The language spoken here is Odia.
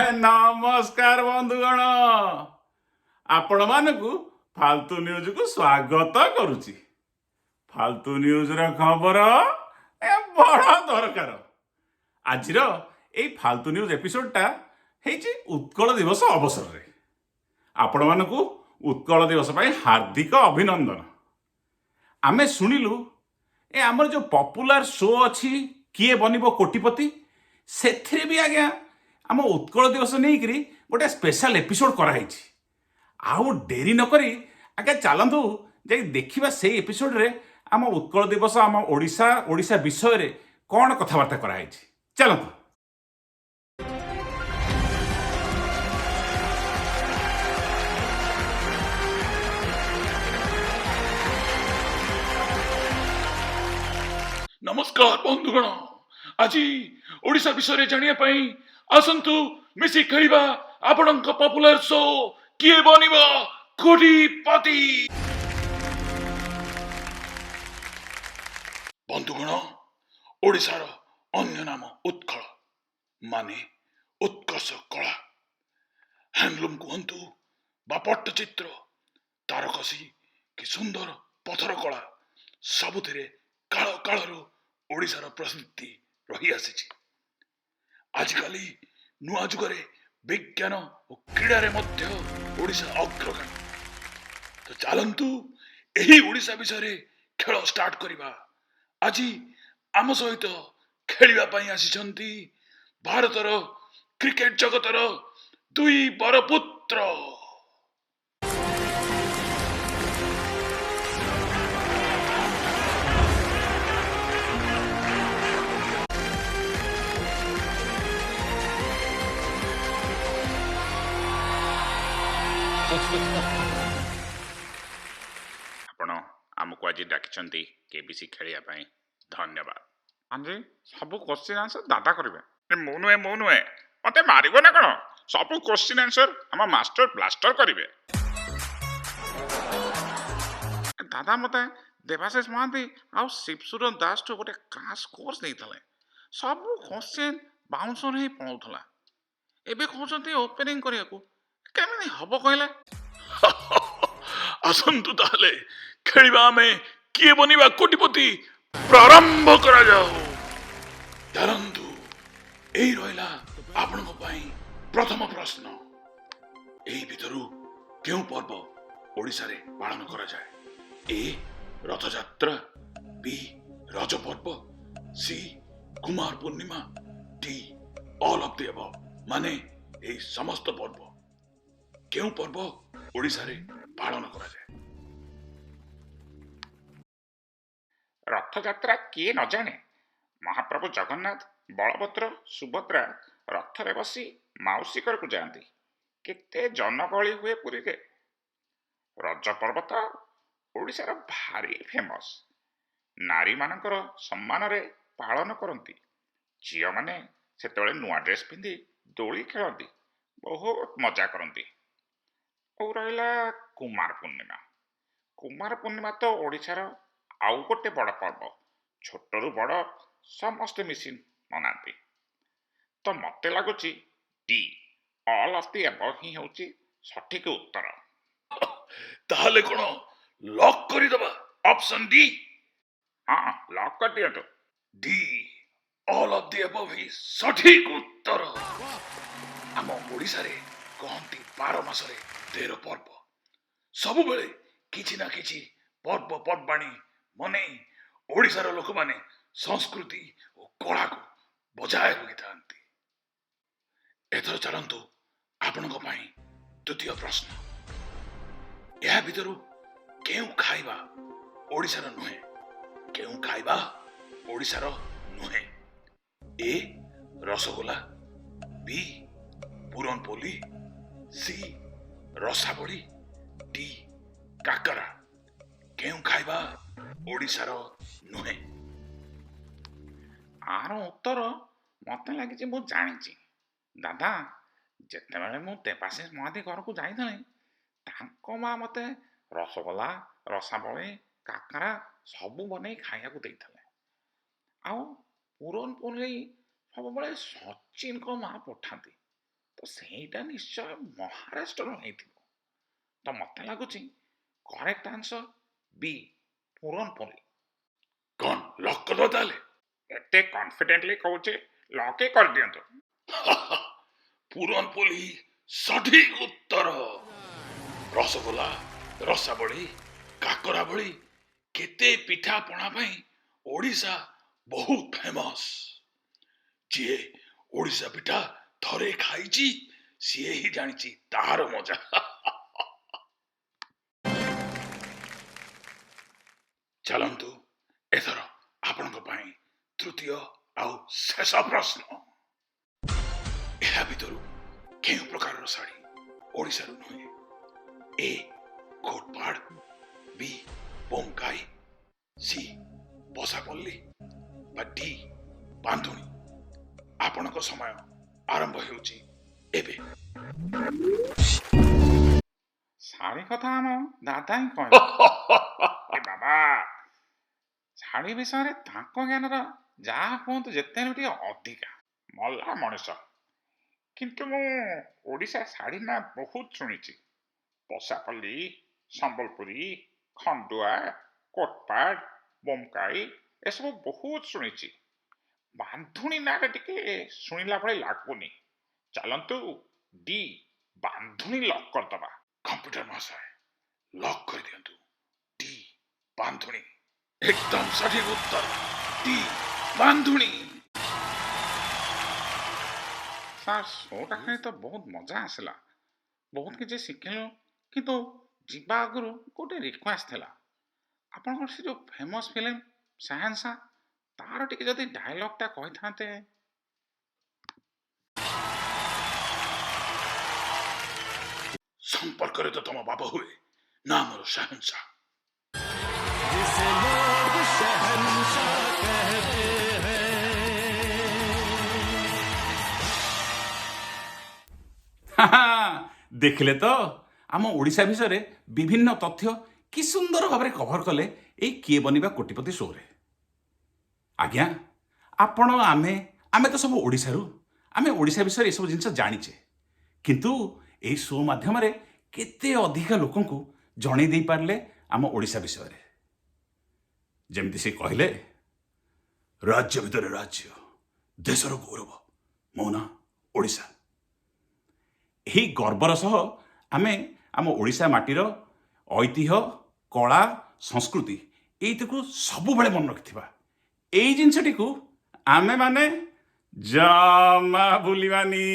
ନମସ୍କାର ବନ୍ଧୁଗଣ, ଆପଣମାନଙ୍କୁ ଫାଲତୁ ନ୍ୟୁଜକୁ ସ୍ୱାଗତ କରୁଛି। ଫାଲତୁ ନ୍ୟୁଜର ଖବର ଏ ବଡ଼ ଦରକାର। ଆଜିର ଏଇ ଫାଲତୁ ନ୍ୟୁଜ ଏପିସୋଡଟା ହେଇଛି ଉତ୍କଳ ଦିବସ ଅବସରରେ। ଆପଣମାନଙ୍କୁ ଉତ୍କଳ ଦିବସ ପାଇଁ ହାର୍ଦ୍ଦିକ ଅଭିନନ୍ଦନ। ଆମେ ଶୁଣିଲୁ ଏ ଆମର ଯେଉଁ ପପୁଲାର ଶୋ ଅଛି କିଏ ବନିବ କୋଟିପତି, ସେଥିରେ ବି ଆଜ୍ଞା ଆମ ଉତ୍କଳ ଦିବସ ନେଇକରି ଗୋଟେ ସ୍ପେଶାଲ ଏପିସୋଡ କରାହେଇଛି। ଆଉ ଡେରି ନକରି ଆଜ୍ଞା ଚାଲନ୍ତୁ ଯାଇ ଦେଖିବା ସେଇ ଏପିସୋଡରେ ଆମ ଉତ୍କଳ ଦିବସ, ଆମ ଓଡ଼ିଶା, ଓଡ଼ିଶା ବିଷୟରେ କ'ଣ କଥାବାର୍ତ୍ତା କରାହେଇଛି। ଚାଲନ୍ତୁ। ନମସ୍କାର ବନ୍ଧୁଗଣ, ଆଜି ଓଡ଼ିଶା ବିଷୟରେ ଜାଣିବା ପାଇଁ ଆସନ୍ତୁ ମିଶି ଖେଳିବା ଆପଣଙ୍କ ପପୁଲାର ଶୋ କିଏ ବନିବ କୋଟିପତି। ବନ୍ଧୁଗଣ, ଓଡ଼ିଶାର ଅନ୍ୟ ନାମ ଉତ୍କଳ, ମାନେ ଉତ୍କର୍ଷ କଳା। ହ୍ୟାଣ୍ଡଲୁମ୍ କୁହନ୍ତୁ ବା ପଟ୍ଟଚିତ୍ର, ତାରକସି କି ସୁନ୍ଦର ପଥର କଳା, ସବୁଥିରେ କାଳ କାଳରୁ ଓଡ଼ିଶାର ପ୍ରସିଦ୍ଧି ରହିଆସିଛି। ଆଜିକାଲି ନୂଆ ଯୁଗରେ ବିଜ୍ଞାନ ଓ କ୍ରୀଡ଼ାରେ ମଧ୍ୟ ଓଡ଼ିଶା ଅଗ୍ରଗାମୀ। ତ ଚାଲନ୍ତୁ ଏହି ଓଡ଼ିଶା ବିଷୟରେ ଖେଳ ଷ୍ଟାର୍ଟ କରିବା। ଆଜି ଆମ ସହିତ ଖେଳିବା ପାଇଁ ଆସିଛନ୍ତି ଭାରତର କ୍ରିକେଟ ଜଗତର ଦୁଇ ବରପୁତ୍ର। ଆପଣ ଆମକୁ ଆଜି ଡାକିଛନ୍ତି କେବିସି ଖେଳିବା ପାଇଁ, ଧନ୍ୟବାଦ। ଆଜି ସବୁ କୋଶ୍ଚିନ୍ ଆନ୍ସର ଦାଦା କରିବେ। ମୁଁ ନୁହେଁ, ମୁଁ ନୁହେଁ, ମତେ ମାରିବ ନା କ'ଣ? ସବୁ କୋଶ୍ଚିନ୍ ଆନ୍ସର ଆମ ମାଷ୍ଟର ବ୍ଲାଷ୍ଟର କରିବେ। ଦାଦା ମତେ ଦେବାଶିଷ ମହାନ୍ତି ଆଉ ଶିବସୁରନ ଦାସଠୁ ଗୋଟେ କ୍ରାସ୍ କୋର୍ସ ଦେଇଥିଲେ। ସବୁ କୋଶ୍ଚିନ୍ ବାଉନ୍ସର ହେଇ ପଳାଉଥିଲା। ଏବେ କହୁଛନ୍ତି ଓପେନିଂ କରିବାକୁ, କେମିତି ହବ କହିଲେ? ଆସନ୍ତୁ ତାହେଲେ ଖେଳିବା ଆମେ କିଏ ବନିବା କୋଟିପତି। ପ୍ରାରମ୍ଭ କରାଯାଉ। ଚାଲନ୍ତୁ, ଏଇ ରହିଲା ଆପଣଙ୍କ ପାଇଁ ପ୍ରଥମ ପ୍ରଶ୍ନ। ଏହି ଭିତରୁ କେଉଁ ପର୍ବ ଓଡ଼ିଶାରେ ପାଳନ କରାଯାଏ? ଏ ରଥଯାତ୍ରା, ବି ରଜ ପର୍ବ, C Kumar Purnima, D all of the above, ମାନେ ଏହି ସମସ୍ତ ପର୍ବ। କେଉଁ ପର୍ବ ଓଡ଼ିଶାରେ ପାଳନ କରାଯାଏ? ରଥଯାତ୍ରା କିଏ ନ ଜାଣେ? ମହାପ୍ରଭୁ ଜଗନ୍ନାଥ, ବଳଭଦ୍ର, ସୁଭଦ୍ରା ରଥରେ ବସି ମାଉସୀ ଘରକୁ ଯାଆନ୍ତି। କେତେ ଜନଗହଳି ହୁଏ ପୁରୀରେ। ରଜ ପର୍ବ ତ ଓଡ଼ିଶାର ଭାରି ଫେମସ୍। ନାରୀମାନଙ୍କର ସମ୍ମାନରେ ପାଳନ କରନ୍ତି। ଝିଅମାନେ ସେତେବେଳେ ନୂଆ ଡ୍ରେସ୍ ପିନ୍ଧି ଦୋଳି ଖେଳନ୍ତି, ବହୁତ ମଜା କରନ୍ତି। ଆଉ ରହିଲା କୁମାର ପୂର୍ଣ୍ଣିମା। କୁମାର ପୂର୍ଣ୍ଣିମା ତ ଓଡ଼ିଶାର ଆଉ ଗୋଟେ ବଡ଼ ପର୍ବ। ଛୋଟରୁ ବଡ଼ ସମସ୍ତେ ମିଶି ମନାନ୍ତି। ତ ମୋତେ ଲାଗୁଛି D all of the above ହିଁ ହେଉଛି ସଠିକ ଉତ୍ତର। ତାହେଲେ କଣ ଲକ୍ କରିଦେବା ଅପସନ ଡି? ହଁ, ଲକ୍ କରିଦିଅନ୍ତୁ। D all of the above ହିଁ ସଠିକ ଉତ୍ତର। ଆମ ଓଡ଼ିଶାରେ କହନ୍ତି 12 ମାସରେ 13 ପର୍ବ। ସବୁବେଳେ କିଛି ନା କିଛି ପର୍ବପର୍ବାଣୀ ମନେଇ ଓଡ଼ିଶାର ଲୋକମାନେ ସଂସ୍କୃତି ଓ କଳାକୁ ବଜାୟ ରଖିଥାନ୍ତି। ଏଥର ଚାଲନ୍ତୁ ଆପଣଙ୍କ ପାଇଁ ଦ୍ୱିତୀୟ ପ୍ରଶ୍ନ। ଏହା ଭିତରୁ କେଉଁ ଖାଇବା ଓଡ଼ିଶାର ନୁହେଁ? କେଉଁ ଖାଇବା ଓଡ଼ିଶାର ନୁହେଁ? A rasgulla, B puranpoli, C rasabali, D kakara. କେଉଁ ଖାଇବା ଓଡ଼ିଶାର ନୁହେଁ? ଆର ଉତ୍ତର ମୋତେ ଲାଗିଛି ମୁଁ ଜାଣିଛି। ଦାଦା, ଯେତେବେଳେ ମୁଁ ଦେବାଶିଷ ମହାନ୍ତି ଘରକୁ ଯାଇଥିଲି, ତାଙ୍କ ମା ମୋତେ ରସଗୋଲା, ରସାବଳି, କାକରା ସବୁ ବନେଇ ଖାଇବାକୁ ଦେଇଥିଲେ। ଆଉ ପୁରନପୋଲି ସବୁବେଳେ ସଚିନଙ୍କ ମା ପଠାନ୍ତି। ତ ତ ସେଇଟା ନିଶ୍ଚୟ ମହାରାଷ୍ଟ୍ରର ହେଇଥିବ। ତ ମୋତେ ଲାଗୁଛି କରେକ୍ଟ ଆନ୍ସର ବି, ପୁରନପୋଲି। କ'ଣ ଲକ୍ କରିଦେବା ତାହେଲେ? ଏତେ କନଫିଡେଣ୍ଟଲି କହୁଛି, ଲକ୍ ହିଁ କରିଦିଅନ୍ତୁ। ପୁରନପୋଲି ସଠିକ ଉତ୍ତର। ରସଗୋଲା, ରସାବଳି, କାକରା ଭଳି କେତେ ପିଠା ପଣା ପାଇଁ ଓଡ଼ିଶା ବହୁତ ଫେମସ୍। ଯିଏ ଓଡ଼ିଶା ପିଠା ଥରେ ଖାଇଛି, ସିଏ ହିଁ ଜାଣିଛି ତାହାର ମଜା। ଚାଲନ୍ତୁ, ଏଥର ଆପଣଙ୍କ ପାଇଁ ତୃତୀୟ ଆଉ ଶେଷ ପ୍ରଶ୍ନ। ଏହା ଭିତରୁ କେଉଁ ପ୍ରକାରର ଶାଢ଼ୀ ଓଡ଼ିଶାରୁ ନୁହେଁ? ଏ କୋଟପାଡ଼, ବି ବୋମକାଇ, ସି ବସାପଲ୍ଲୀ ବା ଡି ବାନ୍ଧୁଣୀ। ଆପଣଙ୍କ ସମୟ ଆରମ୍ଭ ହେଉଛି ଏବେ। ଶାଢ଼ୀ କଥା ଆମ ଦାଦା ହିଁ କହିବେ। ଏ ବାବା, ଶାଢ଼ୀ ବିଷୟରେ ତାଙ୍କ ଜ୍ଞାନର ଯାହା କୁହନ୍ତୁ ଯେତେ ହେଲେ ଟିକେ ଅଧିକା। ମଲା ମଣିଷ। କିନ୍ତୁ ମୁଁ ଓଡ଼ିଶା ଶାଢ଼ୀ ନାଁ ବହୁତ ଶୁଣିଛି। ପଶାପଲ୍ଲୀ, ସମ୍ବଲପୁରୀ, ଖଣ୍ଡୁଆ, କୋଟପାଡ଼, ବୋମକାଇ ଏସବୁ ବହୁତ ଶୁଣିଛି। ବାନ୍ଧୁଣୀ ନାଁଟା ଟିକେ ଶୁଣିଲା ଭଳି ଲାଗୁନି। ଚାଲନ୍ତୁ, ଡି ବାନ୍ଧୁଣୀ ଲକ୍ କରିଦେବା। କମ୍ପ୍ୟୁଟର ମହାଶୟ, ଲକ୍ କରିଦିଅନ୍ତୁ ଡି ବାନ୍ଧୁଣୀ। ଏକଦମ ସଠିକ ଉତ୍ତର ଡି ବାନ୍ଧୁଣୀ। ସାର୍, ଶୋଟା ଖେଳି ତ ବହୁତ ମଜା ଆସିଲା, ବହୁତ କିଛି ଶିଖିଲୁ। କିନ୍ତୁ ଯିବା ଆଗରୁ ଗୋଟେ ରିକ୍ୱେଷ୍ଟ ଥିଲା। ଆପଣଙ୍କର ସେ ଯେଉଁ ଫେମସ୍ ଫିଲ୍ମ ସାହେନଶାହ, ତାର ଟିକେ ଯଦି ଡାଇଲଗ୍ଟା କହିଥାନ୍ତେ। ସମ୍ପର୍କରେ ତ ତମ ବାପ ହୁଏ ନା ମୋର ଶାହନଶାହ। जिसे लोग शहंशाह कहते हैं। ଦେଖିଲେ ତ, ଆମ ଓଡ଼ିଶା ବିଷୟରେ ବିଭିନ୍ନ ତଥ୍ୟ କି ସୁନ୍ଦର ଭାବରେ କଭର କଲେ ଏଇ କିଏ ବନିବା କୋଟିପତି ଶୋରେ। ଆଜ୍ଞା, ଆପଣ ଆମେ ତ ସବୁ ଓଡ଼ିଶାରୁ, ଆମେ ଓଡ଼ିଶା ବିଷୟରେ ଏସବୁ ଜିନିଷ ଜାଣିଛେ। କିନ୍ତୁ ଏଇ ଶୋ ମାଧ୍ୟମରେ କେତେ ଅଧିକା ଲୋକଙ୍କୁ ଜଣେଇ ଦେଇପାରିଲେ ଆମ ଓଡ଼ିଶା ବିଷୟରେ। ଯେମିତି ସେ କହିଲେ, ରାଜ୍ୟ ଭିତରେ ରାଜ୍ୟ, ଦେଶର ଗୌରବ, ମୋ ନାଁ ଓଡ଼ିଶା। ଏହି ଗର୍ବର ସହ ଆମେ ଆମ ଓଡ଼ିଶା ମାଟିର ଐତିହ୍ୟ, କଳା, ସଂସ୍କୃତି ଏଇଟିକୁ ସବୁବେଳେ ମନେ ରଖିଥିବା। ଏଇ ଜିନିଷଟିକୁ ଆମେମାନେ ଜମା ଭୁଲିବାନି।